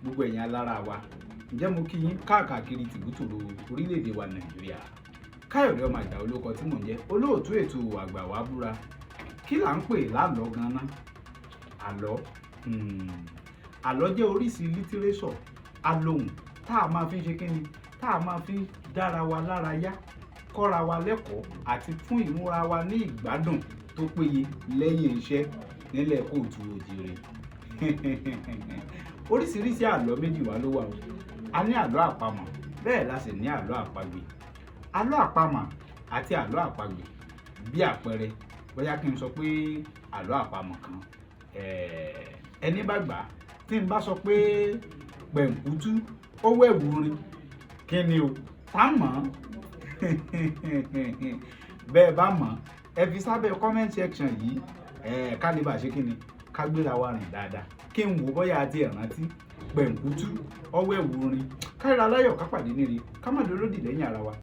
Gbogbo ẹ̀yin alára wa, ǹjẹ́ mo kí yín káàkiri tìbútòrò orílẹ̀-èdè wa Nàìjíríà. Káyọ̀dé ọmọ Àjàó lórúkọ tí mò ń jẹ́, olóòtú ètò Àgbà Wá Búra. Kí là ń pè lálọ́ gan-an? Àlọ́, àlọ́ jẹ́ oríṣi lítírésọ̀ alohùn tá a máa fi ń ṣe kíni, tá a máa fi ń dára wa lára yá, kọ́ra wa lẹ́kọ̀ọ́ àti fún ìmúra wa ní ìgbádùn tó péye lẹ́yìn iṣẹ́ nílẹ̀ káàárọ̀ oòjíire. Oríṣiríṣi àlọ́ méjì wá ló wà o. A ní àlọ́ àpamọ̀, bẹ́ẹ̀ la sì ní àlọ́ àpagbè. Àlọ́ àpamọ̀ àti àlọ́ àpagbè, bí àpẹẹrẹ, bóyá kí n sọ pé àlọ́ àpamọ̀ kan, ẹni bá gbà á, tí n bá sọ pé pẹ̀ǹkútú ó wẹ̀wù rin, kí ni o tá mọ̀? Bẹ́ẹ̀ bá mọ̀, ẹ fi sábẹ́ comment section yìí ká lè bá ṣe kí ni, ká gbéra wa rìn dáadáa, kí n wò bóyá a ti ẹ̀ rántí pẹ̀ǹkútú ọwọ́ ẹ̀wù rin. Káríra láyọ̀, ká pàdé níre, ká má dolódì lẹ́yìn ara wa.